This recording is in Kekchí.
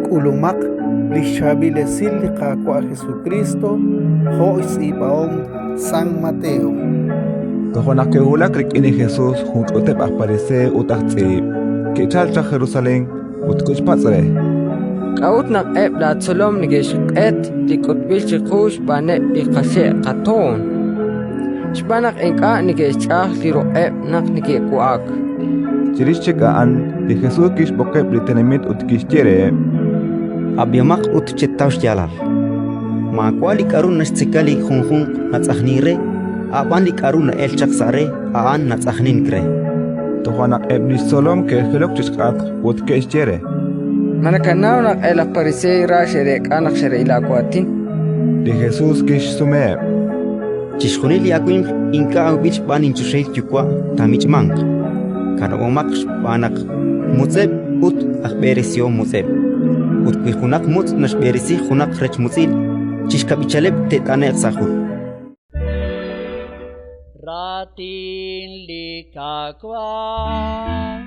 K'ulumaq li xChaab'il Esil li Qaawa' Jesukriist jo' xtz'iib'ahom San Mateo. Toja' naq ke'wulak rik'in li Jesus jun ch'uuteb' aj Pariseey ut aj tz'iib', ke'chalk chaq Jerusalén, ut ke'xpatz' re: K'a'ut naq eb' laatzolom neke'xq'et li k'utb'il chiqu xb'aaneb' li qaxe' qatoon? Xb'aan naq ink'a' neke'xch'aj li ruq'eb' naq neke'wa'ak. Chirix chik a'an li Jesus kixb'oqeb' li tenamit ut kixye reheb': —Ab'ihomaq ut chetaw xyaalal. Maawa' li k'aru naxtzeka li junjunq natz'ajnink re, a' b'an li k'aru na'elk chaq sa' re, a'an natz'ajnink re. Toja' naq eb' li xtzolom ke'jilok chi xk'atq ut ke'xye re: Ma nakanaw naq eb' laj Pariseey ra xe'reek'a naq xe'rab'i laawaatin? Li Jesus kixsumeheb': —Chixjunil li awimq ink'a' awb'il xb'aan linchoxahil Yuwa' taamich'manq. Kanab'omaq xb'aan naq mutz'eb' ut aj b'eresihom mutz'eb'. Ut wi junaq mutz' naxb'eresi junaq rech mutz'il, chi xkab'ichaleb' te't'ane'q sa' jul. Raatin li Qaawa'.